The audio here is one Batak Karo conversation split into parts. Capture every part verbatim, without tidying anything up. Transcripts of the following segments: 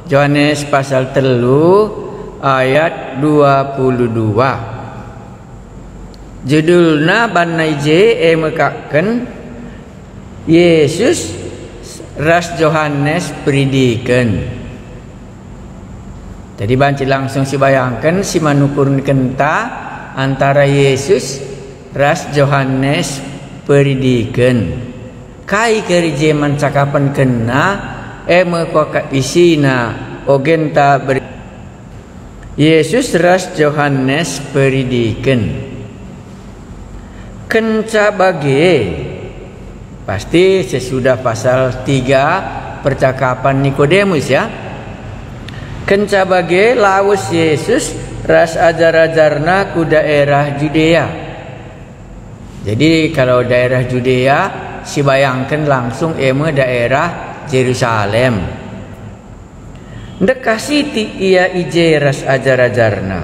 Johanes pasal telu ayat dua puluh dua. Judulna banna i je e mekapken, Yesus ras Johanes Peridiken. Jadi banci langsung sibayangken, simanukurkenta antara Yesus ras Johanes Peridiken. Kai kari je man cakapenkenna, e me kuakap isina ogenta beri-, Yesus ras Johanes Peridiken. Kenca bage, pasti sesudah pasal tiga percakapan Nikodemus, ya. Kenca bage lawes Yesus ras ajar-ajarNa ku daerah Judea. Jadi kalau daerah Judea, sibayangken langsung e me daerah Jerusalem. Ndekah sitik ia i je ras ajar-ajarNa,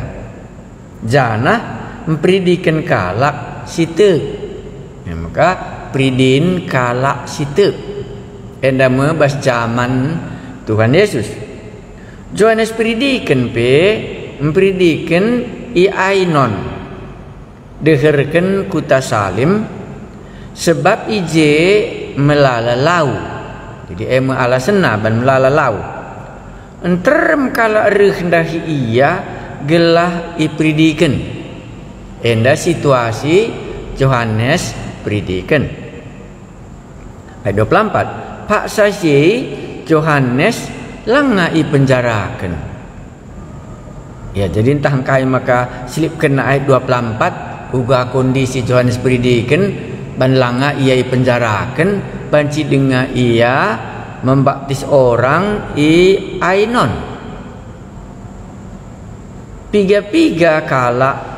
janah mperidiken kalak si tek. E maka peridin kalak si tek. Enda me bas jaman Tuhan Yesus. Johanes Peridiken pe mperidiken i Ainon, deherken kuta Salim, sebab i je melala lau. Jadi e me alasenna ban melala lau. Nterem kalak reh ndahi ia gelah iperidiken. Enda situasi Johanes Peridiken. Ayat dua puluh empat, paksa si e Johanes langa ipenjaraken. Ya, jadi ntah engkai maka silipkenna ayat dua puluh empat, uga kondisi Johanes Peridiken, ban langa ia ipenjaraken, banci denga ia membaptis orang i Ainon. Piga-piga kalak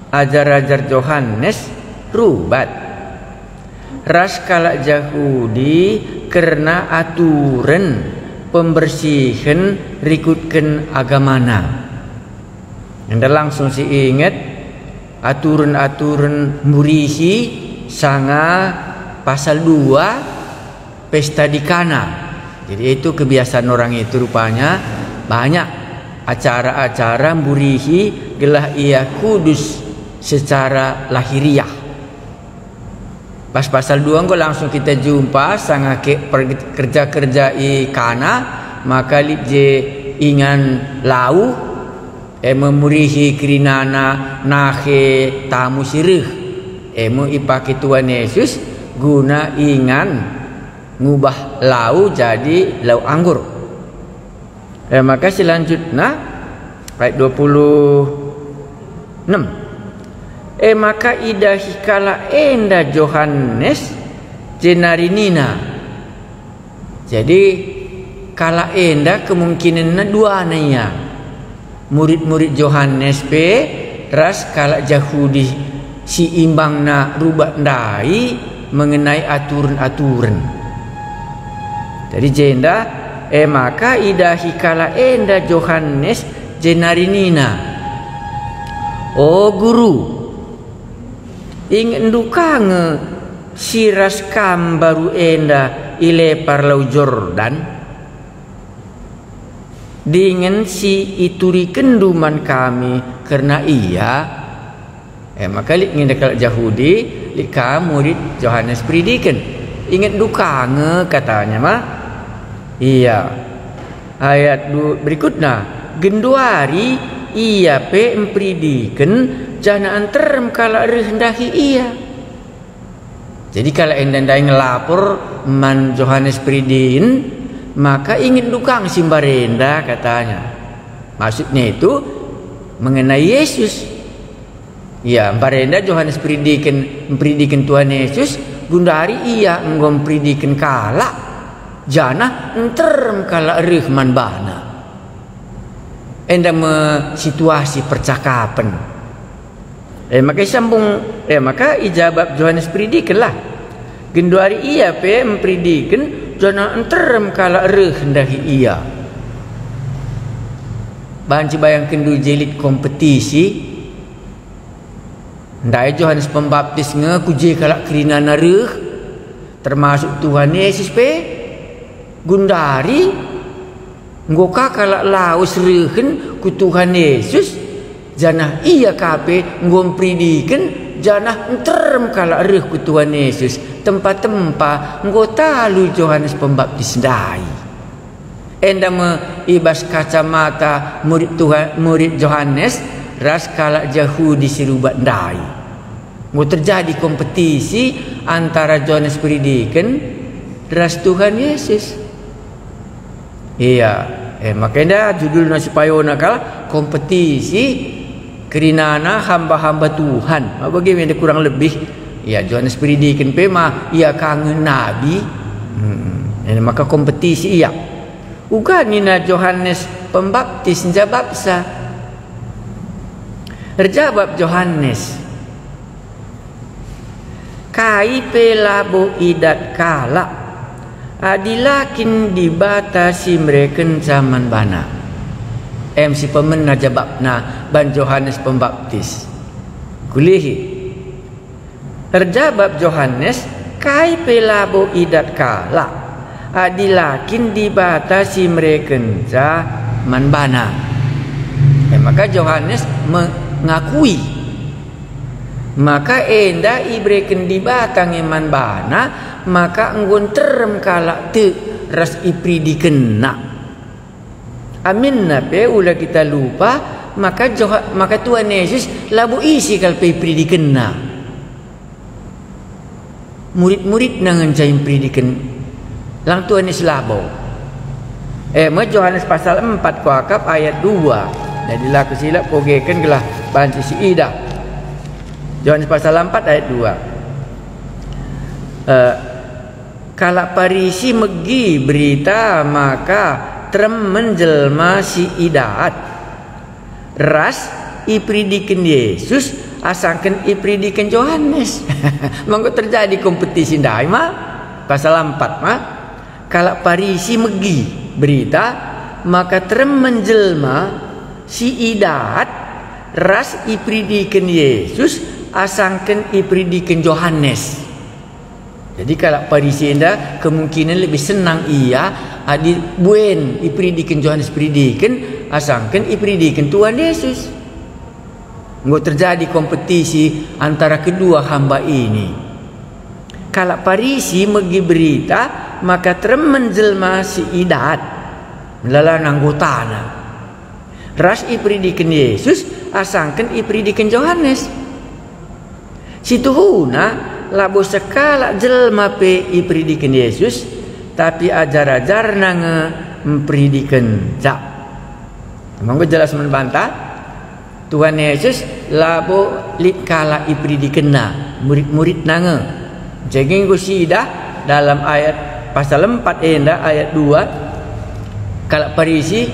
ajar-ajar Johanes rubat ras kalak Jahudi kerna aturen pembersihen rikutken agamana. Enda langsung siinget aturen-aturen mburihi sanga pasal dua, pesta di Kana. Jadi itu kebiasaan orang itu rupanya, banyak acara-acara mburihi gelah ia kudus secara lahiriah. Pas pasal dua enggo langsung kita jumpa sanga ke per-, kerja-kerja i Kana, maka lit je ingan lau, e me mburihi kerinana nahe tamu si reh. E me ipake Tuhan Yesus guna ingan ngubah lau jadi lau anggur. E maka selanjutna, ayat dua puluh enam. E maka idahi kalak enda Johanes, jenari nina. Jadi, kalak enda kemungkinenna duana ia. Murid-murid Johanes pe ras kalak Jahudi si imbangna rubat ndai mengenai aturen-aturen. Jadi jenda, e maka idahi kalak enda Johanes jenari nina, "O Guru, ingetndu ka nge si ras Kam mbaru enda i lepar Lau Jordan?" Dingen si iturikenndu man kami kerna Ia. E maka lit nge nina kalak Jahudi, "Lit ka murid Johanes Peridiken. Ingetndu ka nge," katanya ma. Iya. Ayat du-, berikutna, "Genduari ia pe mperidiken, janah nterem kalak reh ndahi ia." Jadi kalak enda ndai ngelapor man Johanes Peridin, maka ingetndu ka nge si mbarenda, katanya. Maksudnya itu mengenai Yesus. Ya, mbarenda Johanes Peridiken, mperidiken Tuhan Yesus, gundari ia enggo mperidiken kalak, janah nterem kalak reh man bana. Enda me situasi percakapen. E maka isambung, e maka ijabap Johanes Peridikenlah. Genduari ia pe mperidiken, janah nterem kalak reh ndahi ia. Banci bayangkenndu je lit kompetisi? Ndai Johanes Pembaptis nge ku je kalak kerinana reh, termasuk Tuhan Yesus pe. Gundari Enggo ka kalak lawes rehen ku Tuhan Yesus, janah ia ka pe enggo mpridiken, janah nterem kalak reh ku Tuhan Yesus. Tempa-tempa enggo talu Johanes Pembaptis ndai. Enda me i bas kacamata murid Tuhan, murid Johanes ras kalak Jahudi si rubat ndai. Enggo terjadi kompetisi antara Johanes Peridiken ras Tuhan Yesus. Iya, eh, maka enda judulna si payona kal kompetisi kerinana hamba-hamba Tuhan. Ma bage me enda kurang lebih. Ya, Johanes Peridiken pe ma ia ka nge nabi. Hmm, enda maka kompetisi ia. Uga nina Johanes Pembaptis njabapsa. Erjabap Johanes, "Kai pe labo idat kalak, adi la kin Dibata si merekenca man bana." Em si pemena jabapna ban Johanes Pembaptis. Kulihi. Erjabap Johanes, "Kai pe labo idat kalak, adi la kin Dibata si merekenca man bana." E maka Johanes mengakui maka enda ibereken Dibata nge man bana, maka enggo nterem kalak tek ras iperidikenna. Aminna pe ula kita lupa maka Joha-, maka Tuhan Yesus labo ise kal pe iperidikenna. Murid-muridna ngenca iperidiken, lang Tuhan Yesus labo. E me Johanes pasal empat kuakap ayat dua. Jadi la kusilap kogeken gelah banci siidah. Johanes pasal empat ayat dua. Eh, Kalak Parisi megi berita maka teremen jelma si idat ras iperidiken Yesus asangken iperidiken Johanes. Maka terjadi kompetisi ndai ma? Pasal empat ma? Kalak Parisi megi berita maka teremen jelma si idat ras iperidiken Yesus asangken iperidiken Johanes. Jadi kalak Parisi enda kemungkinan lebih senang ia adi buen iperidiken Johanes Peridiken asangken iperidiken Tuhan Yesus. Enggo terjadi kompetisi antara kedua hamba ini. Kalak Parisi megi berita maka teremen jelma si idat, melala anggotana. Ras iperidiken Yesus asangken iperidiken Johanes. Situhuna labo sekalak jelma pe iperidiken Yesus, tapi ajar-ajarNa nge mperidikenca. Emang enggo jelas man banta? Tuhan Yesus labo lit kalak iperidikenNa, murid-muridNa nge. Jadi enggo siidah dalam ayat pasal empat enda ayat dua, kalak Parisi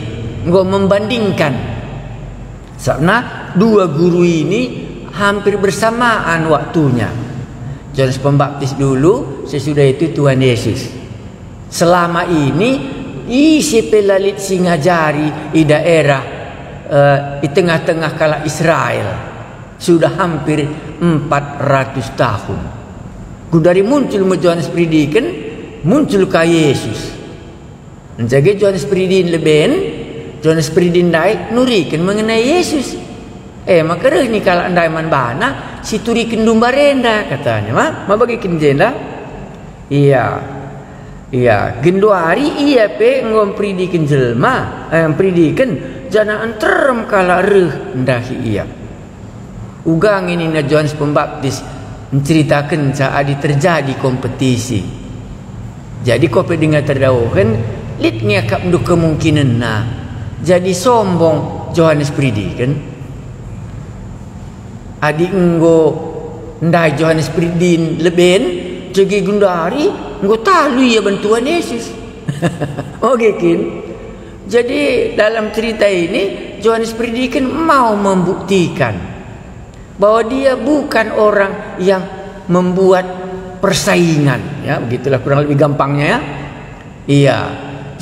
enggo membandingkan. Sabna dua guru ini hampir bersamaan waktunya. Johanes Pembaptis dulu, sesudah itu Tuhan Yesus. Selama ini, ise pe la lit si ngajari i daerah, eh, i tengah-tengah kalak Israel. Sudah hampir empat ratus tahun. Gundari muncul me Johanes Peridiken, muncul ka Yesus. Njage Johanes Peridin leben, Johanes Peridin ndai nuriken mengenai Yesus. Eh, maka reh ni kalak ndai man bana, "Situriken dumbar enda," katanya. Ma, ma bage kin jenda? Iya. Iya, genduari ia pe enggo mperidiken jelma, eh, mperidiken, janah nterem kalak reh ndahi ia. Uga nge nina Johanes Pembaptis nceritakenca adi terjadi kompetisi. Jadi ko pe denga terdaohen, lit nge akapndu kemungkinenna jadi sombong Johanes Peridiken? Adi enggo ndai Johanes Peridin leben, jage gundari enggo talu ia ban Tuhan Yesus. Oge kin? Jadi, dalam cerita ini, Johanes Peridiken mau membuktikan bahwa dia bukan orang yang membuat persaingan. Ya, begitulah kurang lebih gampangnya, ya. Iya,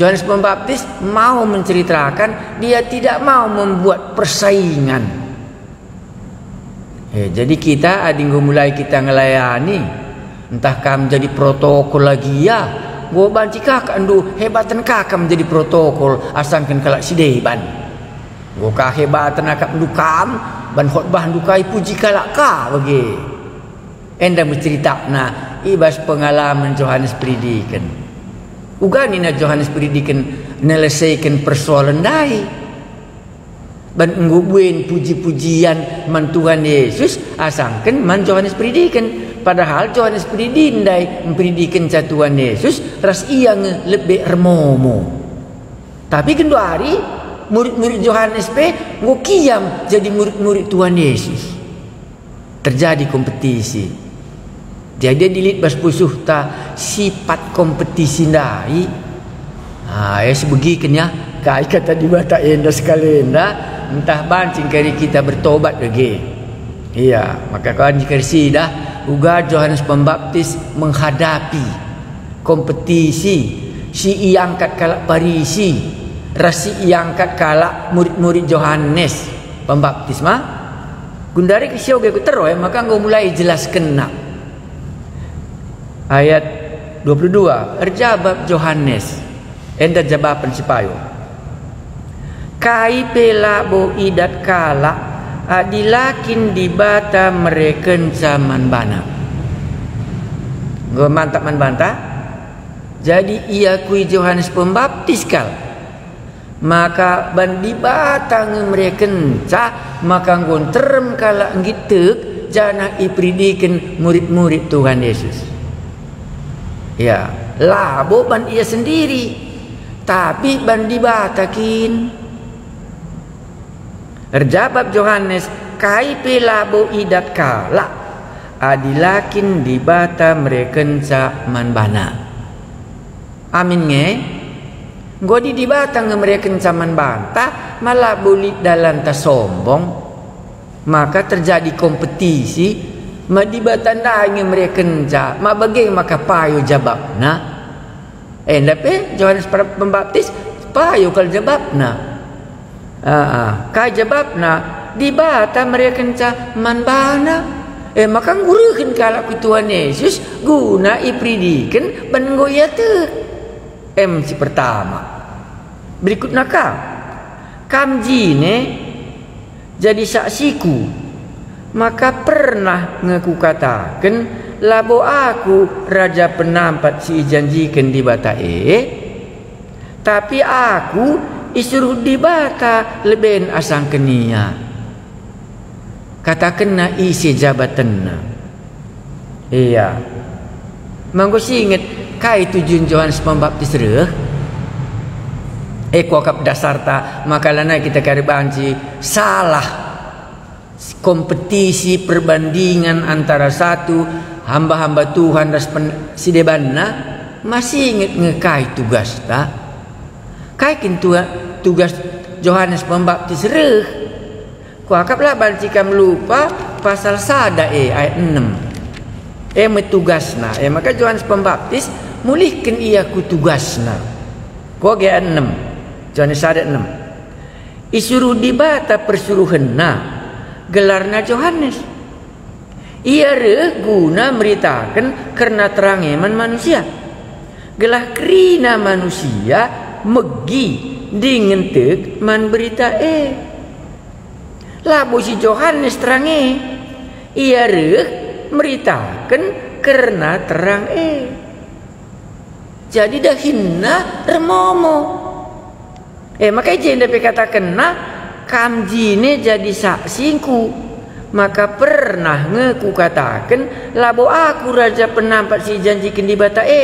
Johanes Pembaptis mau menceritakan dia tidak mau membuat persaingan. Eh, jadi kita adi enggo mulai kita ngelayani, entah kam jadi protokol lagi ya, Enggo banci ka akapndu hebaten ka kam jadi protokol asangken kalak si deban. Enggo ka hebaten akapndu kam, ban khotbahndu ka ipuji kalak ka bage. Enda me ceritana i bas pengalamen Johanes Peridiken. Uga nina Johanes Peridiken neleseiken persoalen ndai. Ban enggo buen puji-pujian man Tuhan Yesus asangken man Johanes Peridiken. Padahal Johanes Peridin ndai mperidikenca Tuhan Yesus ras ia nge lebe ermomo. Tapi genduari murid-murid Johanes pe enggo kiam jadi murid-murid Tuhan Yesus. Terjadi kompetisi. Jadi adi lit bas pusuhta sipat kompetisi ndai, ah, e sibegiken ya, kai kata Dibata enda sekalenda, ntah banci kari kita bertobat bage. Iya, maka kan kari sidah, uga Johanes Pembaptis menghadapi kompetisi si iangkat kalak Parisi ras si iangkat kalak murid-murid Johanes Pembaptis ma. Gundari ke sioge ku tero e, maka enggo mulai jelaskenna. Ayat dua puluh dua, erjabap Johanes, enda jabapen si payo. Kai pe labo idat kalak adi la kin Dibata merekenca man bana. Enggo mantap man banta? Jadi iakui Johanes Pembaptis kal. Maka ban Dibata nge merekenca maka enggo nterem kalak nggit tek janah iperidiken murid-murid Tuhan Yesus. Ya, labo ban ia sendiri, tapi ban Dibata kin. Erjabap Johanes, kai pe labo idat kalak, adi la kin Dibata merekenca man bana. Amin nge? Enggo adi Dibata nge merekenca man banta, ma labo lit dalanta sombong? Maka terjadi kompetisi, ma Dibata ndai nge merekenca, ma bage maka payo jabapna? Enda pe Johanes Pembaptis payo kal jabapna. Aa, kai jabapna? Dibata merekenca man bana. E maka nggurehen kalak ku Tuhan Yesus guna iperidiken ban enggo ia tek. Em si pertama. Berikutna ka. Kam jine jadi saksiku, maka pernah nge kukataken, labo aku raja penampat si ijanjiken Dibata e, tapi aku isuruh Dibata leben asangken ia. Katakenna ise jabatenna. Ia. Ma enggo singet kai tujun Johanes Pembaptis reh? E kuakap dasarta maka lanai kita kari banci salah kompetisi perbandingan antara satu hamba-hamba Tuhan ras pen-, si debanna, ma singet nge kai tugasta? Kai kin tua-, tugas Johanes Pembaptis reh? Kuakap la banci kam lupa pasal sada e ayat enem. E me tugasna, e maka Johanes Pembaptis mulihken ia ku tugasna. Kuage ayat enem, Johanes sada enem. Isuruh Dibata persuruhenna, gelarna Johanes. Ia reh guna meritaken kerna terang e man manusia, gelah kerina manusia megi dingen tek man berita e. Labo si Johanes terang e, ia reh meritaken kerna terang e. Jadi dahinna ermomo. E maka i jenda pe katakenna, kam jine jadi saksingku. Maka pernah nge kukataken, labo aku raja penampat si ijanjiken Dibata e,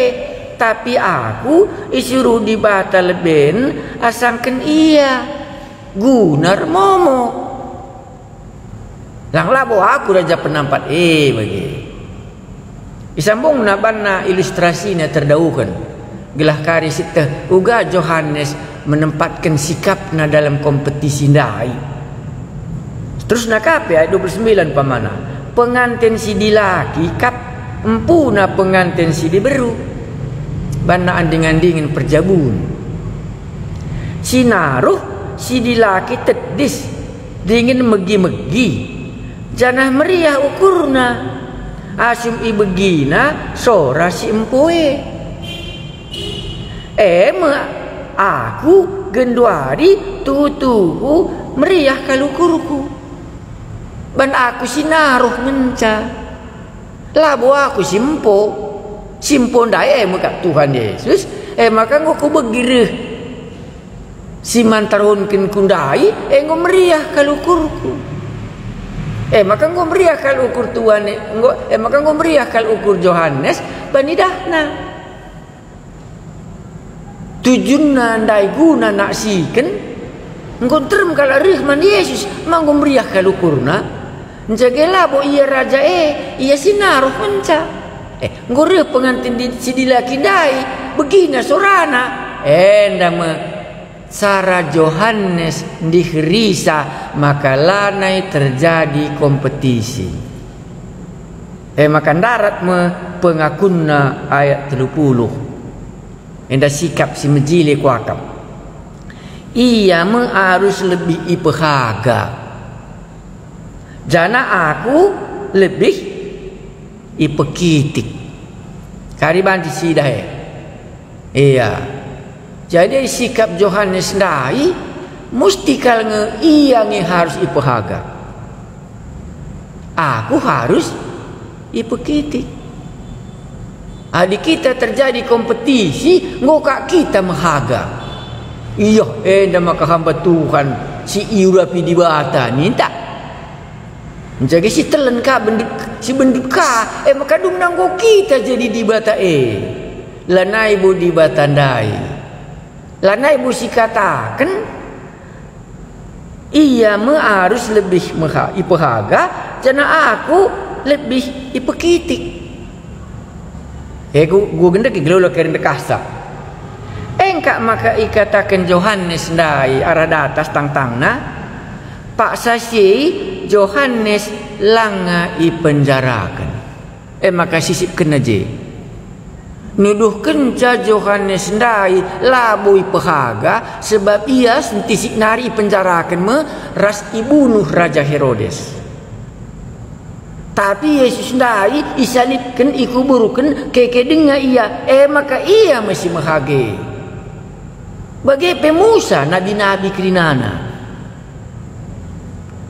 tapi aku isuruh Dibata leben asangken ia, guna ermomo. Lang labo aku raja penampat e bage. Isambungna banna ilustrasina terdauhen, gelah kari sieteh uga Johanes menempatken sikapna dalam kompetisi ndai. Seterusna ka pe ayat dua puluh sembilan umpamana, penganten si dilaki kap empuna penganten si diberu, banna anding-andingen perjabun. Si naruh si dilaki tedis dingen megi-megi, janah meriah ukurna, asum ibegina sora si empo e. E me aku genduari tuhu-tuhu meriah kal ukurku. Ban aku si naruh ngenca. Labo aku si empo. Si empo ndai e me kap Tuhan Yesus. E maka enggo kubegi reh si man tarunkenku ndai, enggo meriah kal ukurku. E maka enggo meriah kal ukur Tuhan e, enggo, e maka enggo meriah kal ukur Johanes ban idahna. Tujunna ndai guna naksiken, enggo nterem kalak reh man Yesus, ma enggo meriah kal ukurna. Njage labo ia raja e, ia si naruh ngenca. Eh, enggo reh pengantin di, si dilaki ndai, begina sorana. Enda me cara Johanes ndiherisa maka lanai terjadi kompetisi. E maka ndarat me pengakunna ayat telu puluh. Enda sikap si mejile kuakap. Ia me arus lebih ipehaga. Janah aku lebih ipekitik. Kari banci sidah e. Iya. Jadi sikap Johanes ndai, musti kal nge ia nge harus ipehaga. Aku harus ipekitik. Adi kita terjadi kompetisi, enggo ka kita mehaga. Iyo, enda maka hamba Tuhan si iurapi Dibata, ninta. Njage si telen ka bendut, si bendut ka, e maka dumna enggo kita jadi dibata e. Lanai bo dibata ndai. Lanai bo sikataken, ia me arus lebih meha-, ipehaga, janah aku lebih ipekitik. E, ku, ku gendek i geluh kerina dekahsa. Engka maka ikataken Johanes ndai arah datas tangtangna, paksa si Johanes langa ipenjaraken. E maka sisipkenna je. Nuduhkenca Johanes ndai labo ipehaga, sebab ia sentisik nari ipenjaraken me ras ibunuh Raja Herodes. Tapi Yesus ndai isalibken, ikuburken, keke denga ia, e maka ia me si mehage. Bage pe Musa, nabi-nabi kerinana.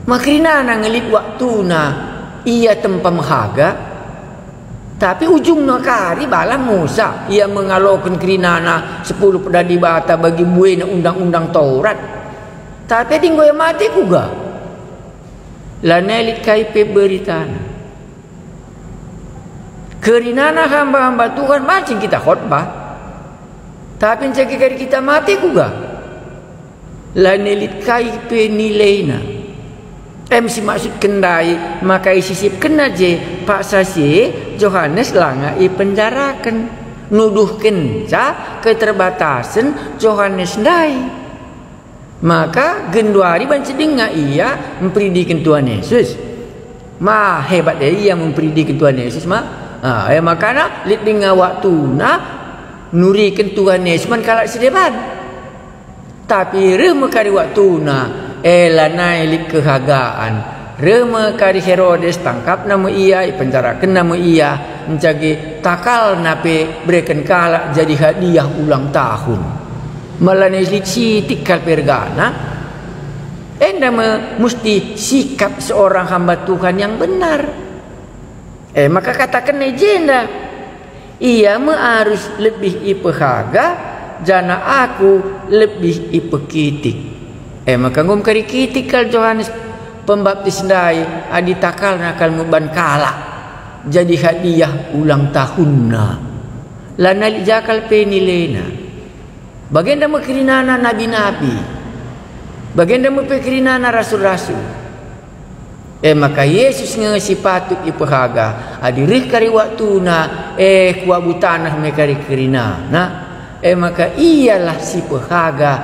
Ma kerinana nge lit waktuna ia tempa mehaga, tapi ujungna kari bala Musa, ia me ngaloken kerinana sepuluh peda Dibata bagi buena Undang-undang Taurat. Tapi adi enggo ia mate kuga? Lanai lit kai pe beritana. Kerinana hamba-hamba Tuhan mancing kita khotbah. Tapi njage kari kita mate kuga? Lanai lit kai pe nilaina. Em si maksudken ndai maka isisipkenna je paksa si Johanes langa ipenjaraken. Nuduhkenca keterbatasen Johanes ndai. Maka genduari banci denga ia mperidiken Tuhan Yesus. Ma hebat e ia mperidiken Tuhan Yesus ma. Ah, e makana lit denga waktuna nuriken Tuhan Yesus man kalak si deban. Tapi reh me kari waktuna, e lanai lit kehagaan. Reh me kari Herodes, tangkapna me ia, ipenjarakenna me ia, njage takalna pe bereken kalak jadi hadiah ulang tahun. Maka lanai lit sitik kal pe regana. Enda me musti sikap seorang hamba Tuhan yang benar. E maka katakenna i jenda, ia me arus lebih ipehaga, janah aku lebih ipekitik. E maka enggo me kari kitik kal Johanes Pembaptis ndai adi takalna kal me ban kalak jadi hadiah ulang tahunna. Lanai lit ja kal pe nilaina. Bagenda me kerinana nabi-nabi. Bagenda me pe kerinana rasul-rasul. E maka Yesus nge si patut ipehaga, adi reh kari waktuna, e kuabu taneh me kari kerinana. E maka ialah si pehaga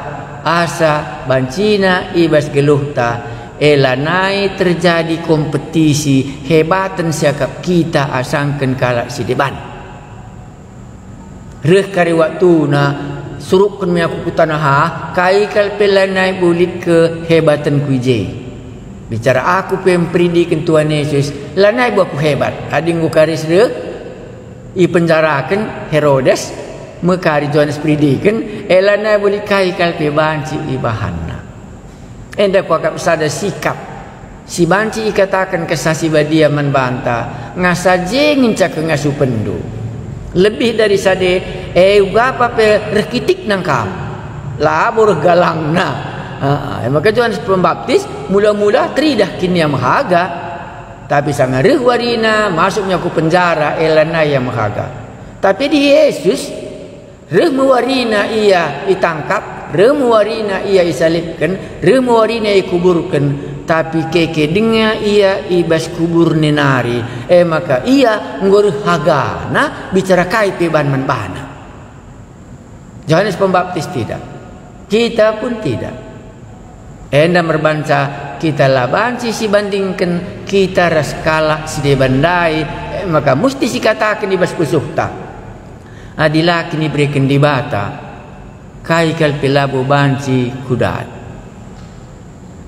asa bancina i bas geluhta, e lanai terjadi kompetisi hebaten siakap kita asangken kalak si deban. Reh kari waktuna, surukken me aku ku taneh ah, kai kal pe lanai bo lit kehebatenku i je. Bicara aku pe mperidiken Tuhan Yesus, lanai bo aku hebat. Adi enggo kari si reh, ipenjaraken Herodes, Me kari Johanes Peridiken, e lanai buli kai kal pe banci ibahanna. Enda kuakap sada sikap si banci ikataken Kesah Si Badia man banta, ngasa je ngenca kengasupendu. Lebih dari sade, e uga pa pe reh kitikna kam. Labo reh galangna. Ah, e maka Johanes Pembaptis mula-mula teridah kin ia mehaga. Tapi sanga reh warina masuknya ku penjara, e lanai ia mehaga. Tapi di Yesus, reh me warina ia itangkap, reh me warina ia isalibken, reh me warina ikuburken, tapi keke denga ia i bas kuburna nari, e maka ia enggo reh hagana bicara kai pe ban man bana. Johanes Pembaptis tidak. Kita pun tidak. Enda merbanca kita la banci sibandingken kita ras kalak si deban ndai, e maka musti sikataken i bas pusuhta. Adi la kin ibereken Dibata, kai kal pe labo banci kudat.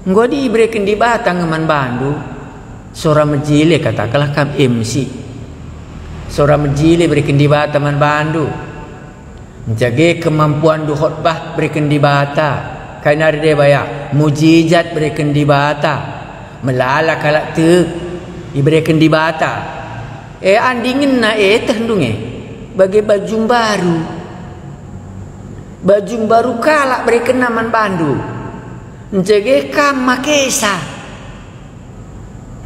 Enggo adi ibereken Dibata nge man bandu, sora mejile katakenlah kam M C. Sora mejile ibereken Dibata man bandu. Njage kemampuanndu khotbah bereken Dibata. Kai nari deba ya? Mujijat bereken Dibata. Melala kalak tek ibereken Dibata. E, andingenna e tehndu nge. Bage baju mbaru. Baju mbaru kalak berekenna man bandu. Njage kam makesa.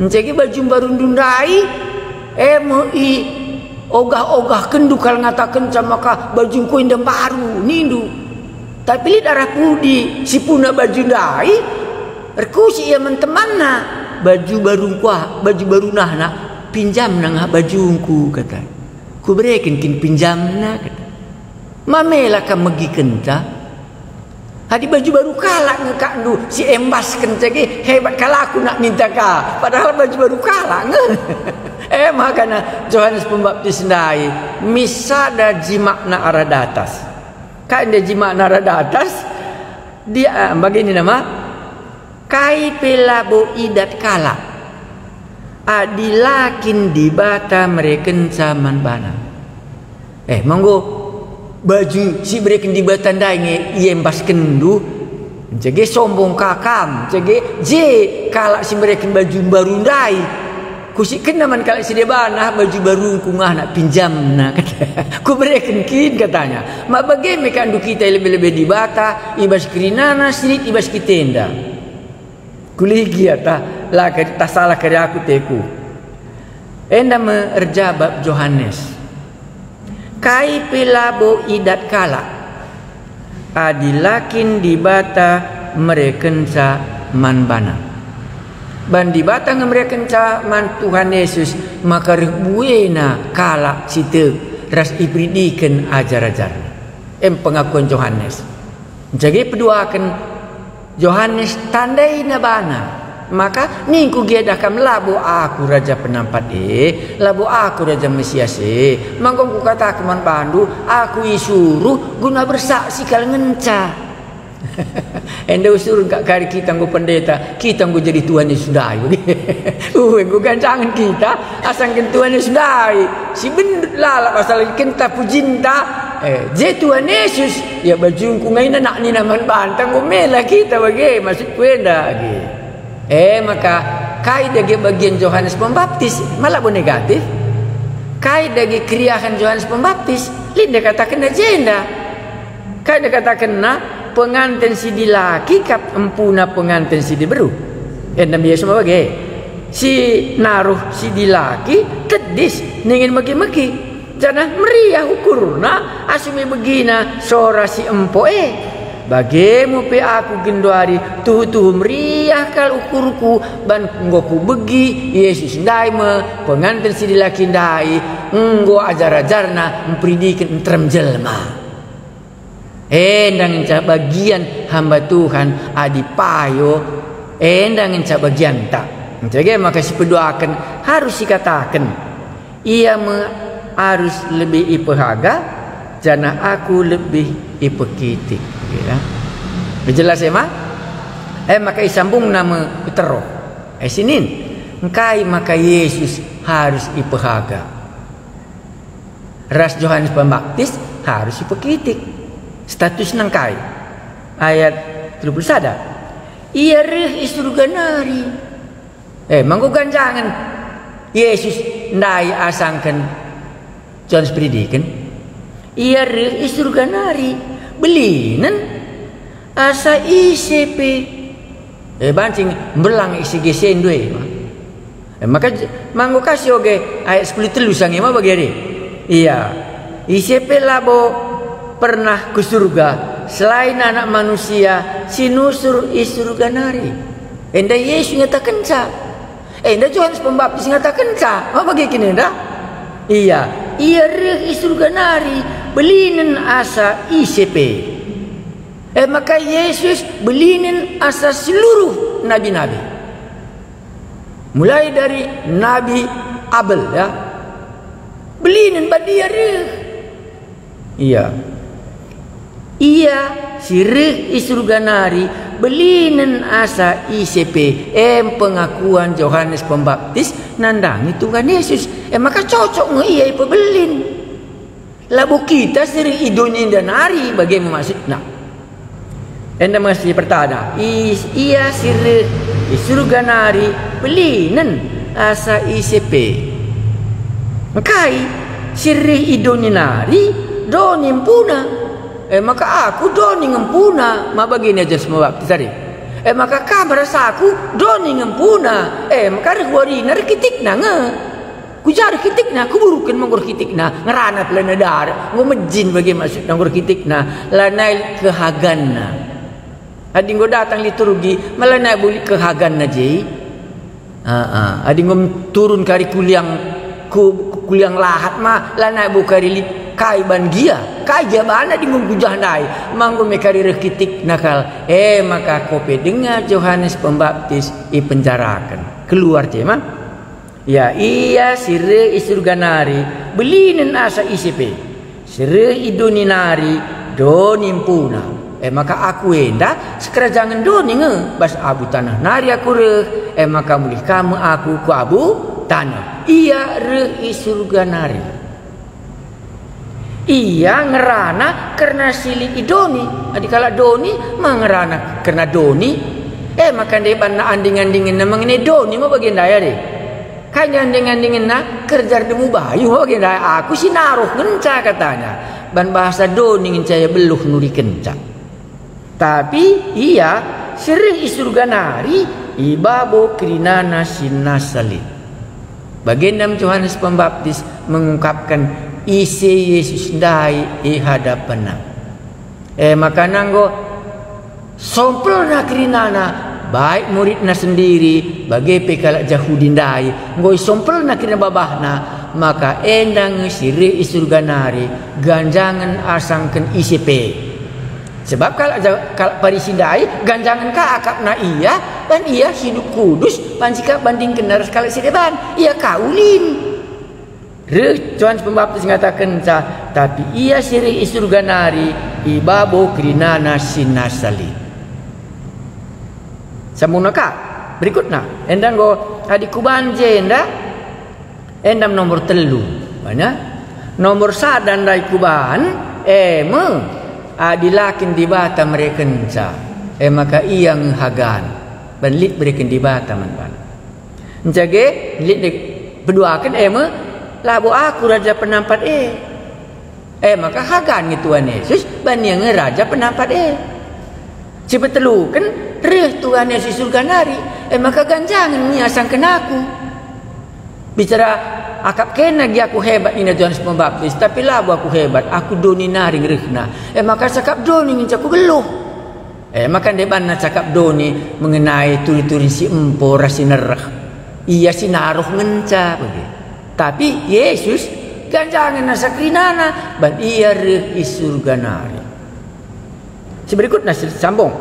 Njage baju mbarundu ndai, e me i ogah-ogahkenndu kal ngatakenca maka bajungku enda mbaru, nindu. Tapi lit arah pudi si puna baju ndai, erkusi ia man temanna, "Baju barungku ah, baju barunahna, pinjamna ngah bajungku," kata. "Kubereken kin pinjamna," kata. Ma mela kam megikenca? Adi baju baru kalak nge kakndu si embasken cage, hebat kal aku nak minta ka, padahal baju baru kalak nge. E makana Johanes Pembaptis ndai, mis sada jimakna arah datas. Kai nde jimakna arah datas? Dia, ah, bagini nama? Kai pe labo idat kalak, adi la kin Dibata merekenca man bana. Eh, manggo baju si ibereken Dibata ndai nge iembaskenndu? Cage sombong ka kam, cage je kalak si mereken baju mbaru ndai. Kusikkenna man kalak si debana, "Baju barungku ngahna, pinjamna," kata. "Kubereken kin," katanya. Ma bage me kakndu kita i lebe-lebe Dibata, i bas kerinana, si lit i bas kitenda. Kuligi atah, la kari, tah salah kari aku teku. Enda me erjabap Johanes. Kai pe labo idat kalak, adi la kin Dibata merekenca man bana. Ban Dibata nge merekenca man Tuhan Yesus, maka reh buena kalak si tek ras iperidiken ajar-ajarNa. Em pengakuan Johanes. Jadi peduaken Johanes tandaina bana. Maka ningku gia dah kam, "Labo aku Raja Penampat e, labo aku Raja Mesias e. Manggo kukataken man bandu, aku isuruh guna bersaksi kal ngenca." Enda usuren kak kari kita enggo pendeta, kita enggo jadi Tuhan Yesus ndai. Uh, enggo gancangen kita, asangken Tuhan Yesus ndai. Si bendut lalap asal kenta pujinta, eh, je Tuhan Yesus, ya bajungku ngaina nak nina man banta, enggo mela kita bage, maksudku enda age. Eh, maka kai dage bagian Johanes Pembaptis? Malah bo negatif. Kai dage keriahen Johanes Pembaptis? Lit nde katakenna jenda. Kai nde katakenna, penganten si dilaki kap empuna penganten si diberu. Enda me Yesus bage. Si naruh si dilaki tedis ningen megi-megi. Janah meriah ukurna asum ibegina sora si empo e. Bage me pe aku genduari tuhu-tuhu meriah kal ukurku, ban enggo kubegi Yesus ndai me penganten si dilaki ndai enggo ajar-ajarna mperidiken nterem jelma. Enda ngenca bagian hamba Tuhan adi payo, enda ngenca bagianta. Ngenca maka si peduaken harus sikataken. Ia me arus lebih ipehaga, janah aku lebih ipekitik. Ya. Jelas, ema? Eh, maka isambungna me ku teroh. Eh, sinin, engkai maka Yesus harus ipehaga? Ras Johanes Pembaptis, harus ipekitik. Status nangkai? Ayat telu puluh sada. Ia reh i Surga nari. Eh, manggo ganjangen Yesus ndai asangken Johanes Peridiken. Ia reh i Surga nari. Belinen asa ise pe. Eh, banci mbelang isi gesendu e. Eh, maka j-, manggo ka sioge ayat sepuluh telu sange ma bagi ari. Ia, ise pe labo pernah ku Surga selain Anak Manusia si nusur i Surga nari. Enda Yesus ngatakenca. Enda Johanes Pembaptis ngatakenca. Ma bagi kin enda? Ia, ia reh i Surga nari, belinen asa ise pe. E maka Yesus belinen asa seluruh nabi-nabi. Mulai dari Nabi Abel, ya. Belinen bandia reh. Ia. Ia si reh i Surga nari belinen asa ise pe, em pengakuan Johanes Pembaptis nandangi Tuhan Yesus. E maka cocok nge ia ipebelin. Labo kita si reh i doni enda nari, bage me maksudna. Enda me si pertada, i-, ia si reh i Surga nari belinen asa ise pe. Engkai si reh i doni nari doni empuna? E maka aku doni nge empuna, ma bagina Johanes Pembaptis tadi. E maka kam ras aku doni nge empuna, e maka reh warina reh kitikna nge. Ku ja reh kitikna, kuburuken me enggo reh kitikna, ngerana pe lanai darat, enggo mejin bage maksudna enggo reh kitikna, lanai kehaganna. Adi enggo datang liturgi, ma lanai bo lit kehaganna je. Aa, adi enggo turun kari ku liang, ku, ku liang lahat ma, lanai bo kari lit kai ban gia, kai gia bana adi enggo kujah ndai, ma enggo me kari reh kitikna kal. E maka ko pe denga Johanes Pembaptis ipenjaraken, keluar je ma. Ya, ia si reh i Surga nari belinen asa ise pe. Si reh i doni nari doni empuna. E maka aku enda sikerajangen doni nge, bas abu taneh nari aku reh, e maka mulih ka me aku ku abu taneh. Ia reh i Surga nari. Ia ngerana kerna si lit i doni. Adi kalak doni ma ngerana kerna doni, e maka ndai banna anding-andingenna mengenai doni ma bage ndai ade. Kai nge anding-andingenna, kerja erdemu bayu ma bage ndai, aku si naruh ngenca katanya. Ban bahasa doni ngenca ia beluh nurikenca. Tapi ia si reh i Surga nari i babo kerinana si nasa lit. Bagenda me Johanes Pembaptis mengungkapken ise Yesus ndai i hadapenna. E maka enggo sompelna kerinana, baik muridna sendiri, bage pe kalak Jahudi ndai, enggo isompelna kerina babahna, maka enda nge si reh i Surga nari, ganjangen asangken ise pe. Sebab kalak Ja-, kalak Parisi ndai ganjangen ka akapna ia, ban ia hidup kudus banci ka bandingkenna ras kalak si deban. Ia ka ulin. Reh Johanes Pembaptis ngatakenca, tapi ia si reh i Surga nari i babo kerinana si nasa lit. Sambungna ka, berikutna, enda enggo adi kuban je enda, enda nomor telu, bana? Nomor sada ndai kuban, e me, adi la kin Dibata merekenca, e maka ia nge hagan, ban lit bereken Dibata man bana. Nca ge, lit nge peduaken e me, labo aku raja penampat e. E maka hagan nge Tuhan Yesus, ban ia nge raja penampat e. Si peteluken, reh Tuhan Yesus i Surga nari, e maka ganjangen nge asangken aku. Bicara akap kena gia aku hebat nina Johanes Pembaptis, tapi labo aku hebat, aku doni nari nge rehna. E maka cakap doni ngenca kubeluh. E maka ndebanna cakap doni mengenai turi-turi si empo ras si nereh. Ia si naruh ngenca bage. Tapi Yesus ganjangen asa kerinana, ban ia reh i Surga nari. Si berikutna si sambung.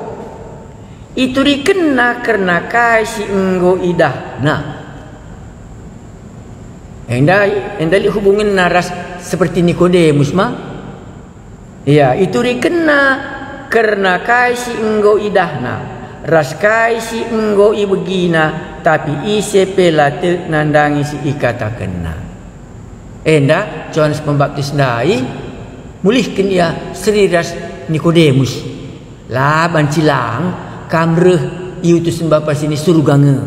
Iturikenna kerna kai si enggo idahna. Enda, enda lit hubungenna ras seperti Nikodemus ma? Ia, iturikenna kerna kai si enggo idahna, ras kai si enggo ibegina, tapi ise pe la tek nandangi si ikatakenna. Enda Johanes Pembaptis ndai, Mulihken ia seri ras Nikodemus. La banci lang kam reh iutusen Bapa si ni Surga nge.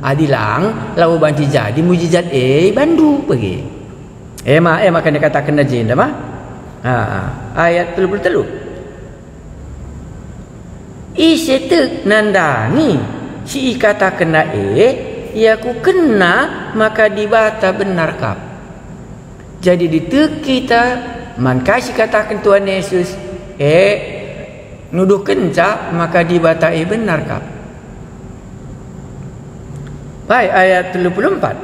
Adi lang, labo banci jadi mujizat e bandu bage. Ema, ema kan dikatakenna jenda ma? Ha, ayat telu puluh telu. Ise tek nandangi si ikatakenna e, iakukenna maka Dibata benar kap. Jadi ditek kita man kai si kataken Tuhan Yesus, e, nuduhkenca maka Dibata e benar kap. Bai ayat telu puluh empat.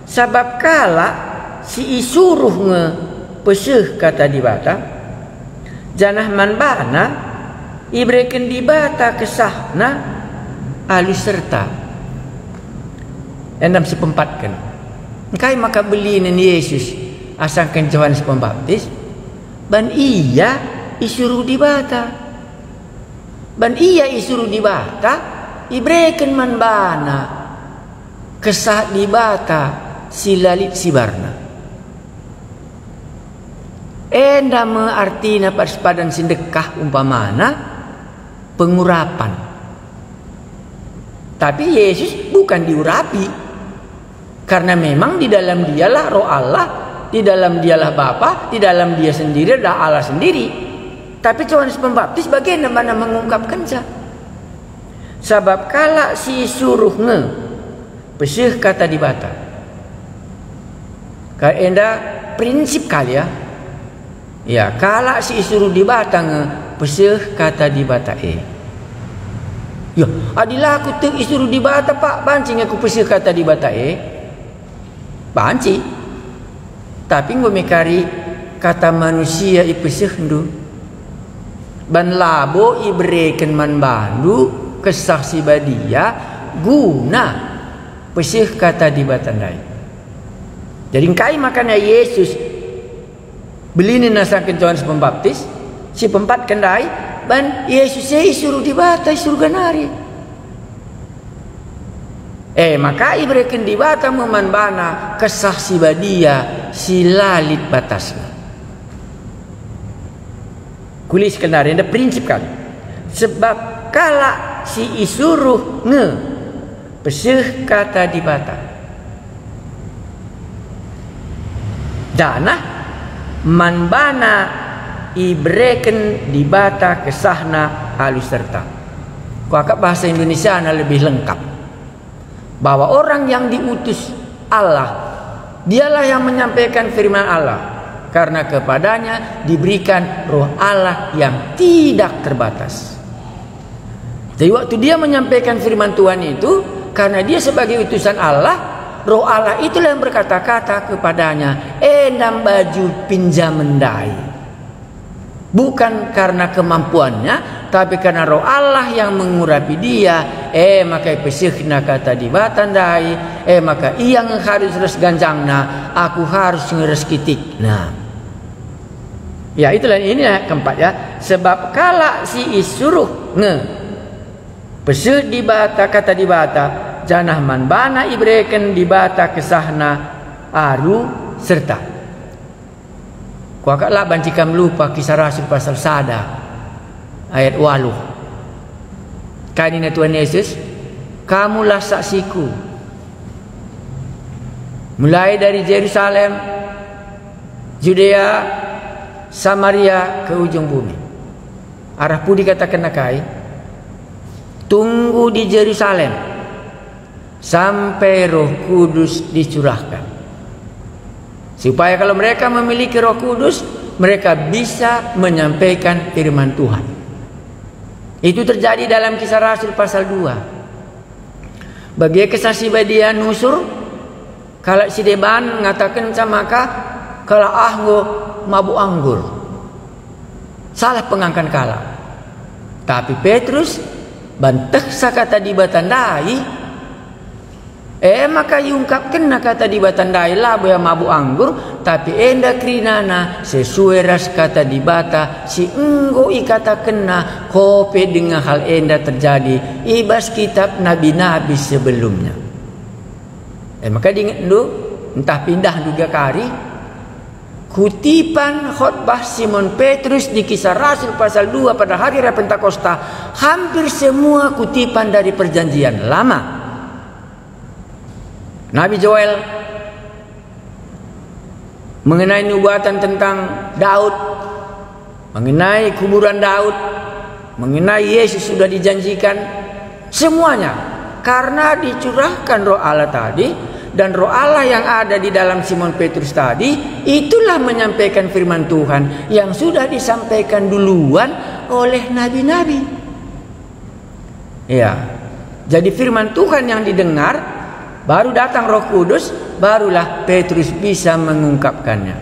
Sabap kalak si isuruh nge peseh kata Dibata, janah man bana ibereken Dibata kesahna alu serta. Endam si pempatken. Engkai maka belinen Yesus asangken Johanes Pembaptis? Ban ia isuruh Dibata. Ban ia isuruh Dibata, ibereken man bana kesah Dibata si la lit sibarna. Enda me artina pas padan si ndekah umpamana pengurapan. Tapi Yesus bukan diurapi. Karena memang di dalam dialah Roh Allah, di dalam dialah Bapa, di dalam dia sendiri adalah Allah sendiri. Tapi Johanes Pembaptis bagenda mana mengungkapkenca. Sabap kalak si suruh nge peseh kata Dibata. Ka enda prinsip kal ya. Ya, kalak si isuruh Dibata nge peseh kata Dibata e. Ya, adi la kutek isuruh Dibata, Pak, banci nge kupeseh kata Dibata e? Banci. Tapi enggo me kari kata manusia ipesehndu. Ban labo ibereken man bandu Kesah Si Badia guna peseh kata Dibata ndai. Jadi engkai makana Yesus belinen asangken Johanes Pembaptis, si pempatken ndai, ban Yesus e isuruh Dibata i Surga nari. E maka ibereken Dibata me man bana Kesah Si Badia si la lit batasna. Kulis kenari enda prinsip kal. Sebab kalak si isuruh nge peseh kata Dibata. Janah man bana ibereken Dibata kesahna alu serta. Kuakap bahasa Indonesiana lebih lengkap. Bahwa orang yang diutus Allah, dialah yang menyampaikan firman Allah, karena kepadanya diberikan Roh Allah yang tidak terbatas. Jadi waktu dia menyampaikan firman Tuhan itu, karena dia sebagai utusan Allah, Roh Allah itulah yang berkata-kata kepadanya, "Endam baju pinjamen ndai." Bukan karena kemampuannya, tapi karena Roh Allah yang mengurapi dia, e maka ipesehna kata Dibata ndai, e maka ia nge harus ras ganjangna, aku harus nge ras kitikna. Ya, itulah ini ya, keempat ya. Sebab kalak si isuruh nge peseh Dibata, kata Dibata, janah man bana ibereken Dibata kesahna alu serta. Kuakap la banci kam lupa Kisah Rasul pasal sada ayat waluh. Kai nina Tuhan Yesus? "Kamulah saksiku. Mulai dari Jerusalem, Judea, Samaria, ke ujung bumi." Arah pudi katakenna kai? Tunggu di Jerusalem sampai Roh Kudus dicurahkan. Supaya kalau mereka memiliki Roh Kudus, mereka bisa menyampaikan firman Tuhan. Itu terjadi dalam Kisah Rasul pasal dua. Bage Kesah Si Badia nusur, kalak si deban ngatakenca maka kalak ah enggo mabuk anggur. Salah pengangkan kalak. Tapi Petrus bantehsa kata Dibata ndai, e maka iungkapkenna kata Dibata ndai labo ia mabuk anggur, tapi enda kerinana sesuai ras kata Dibata si enggo ikatakenna, ko pe denga hal enda terjadi i bas kitab nabi-nabi sebelumnya. E maka dingetndu, ntah pindahndu gia kari, Kutipan khotbah Simon Petrus di Kisah Rasul pasal dua pada hari raya Pentakosta hampir semua kutipan dari Perjanjian Lama. Nabi Joel mengenai nubuatan tentang Daud, mengenai kuburan Daud, mengenai Yesus sudah dijanjikan, semuanya karena dicurahkan Roh Allah tadi, dan Roh Allah yang ada di dalam Simon Petrus tadi, itulah menyampaikan firman Tuhan yang sudah disampaikan duluan oleh nabi-nabi. Ya. Jadi firman Tuhan yang didengar, baru datang Roh Kudus, barulah Petrus bisa mengungkapkannya.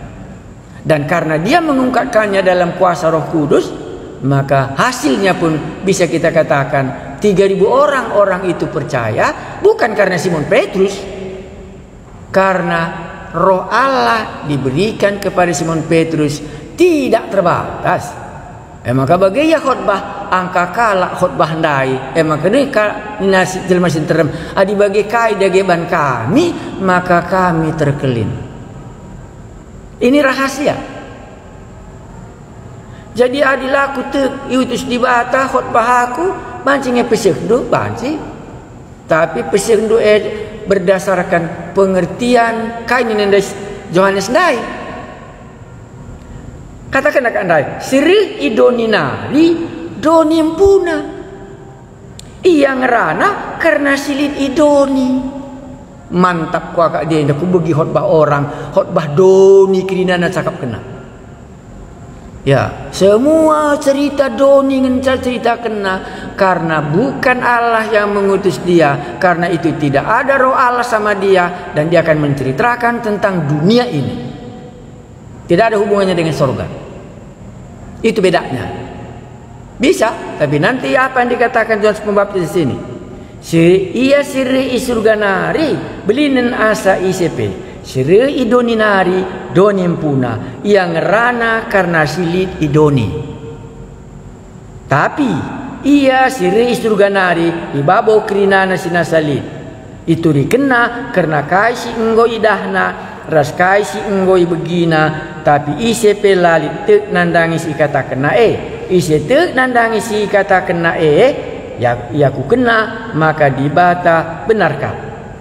Dan karena dia mengungkapkannya dalam kuasa Roh Kudus, maka hasilnya pun bisa kita katakan tiga ribu orang, orang itu percaya, bukan karena Simon Petrus, karena Roh Allah diberikan kepada Simon Petrus tidak terbatas. E maka bage ia khotbah, angka kalak khotbah ndai. E maka nina ka-, nina si-, jelma si nterem, "Adi bage kai dage ban kami, maka kami terkelin." Ini rahasia. Jadi adi la kutek iutus Dibata khotbah aku, banci nge pesehndu, banci. Tapi pesehndu e berdasarkan pengertian kai nina ndai Johanes ndai. Katakenna ka ndai, si reh i doni nari, doni empuna. Ia ngerana kerna si lit i doni. Mantap kuakap dia enda, kubegi khotbah orang, khotbah doni kerinana cakapkenna. Ya, semua cerita doni ngenca ceritakenna, karena bukan Allah yang mengutus dia, karena itu tidak ada Roh Allah sama dia, dan dia akan menceritakan tentang dunia ini. Tidak ada hubungannya dengan sorga. Itu bedanya. Bisa, tapi nanti apa yang dikatakan Johanes Pembaptis di sini? Si, ia si reh i surga nari, belinen asa ise pe. Si reh i doni nari, doni empuna. Ia ngerana karna si lit i doni. Tapi ia si reh i surga nari, i babo kerinana si nasa lit. Iturikenna kerna kai si enggo idahna ras kai si enggo ibegina, tapi ise pe la lit tek nandangi si ikatakenna e. Ise tek nandangi si ikatakenna e, ia-, iakukenna maka Dibata benar kap.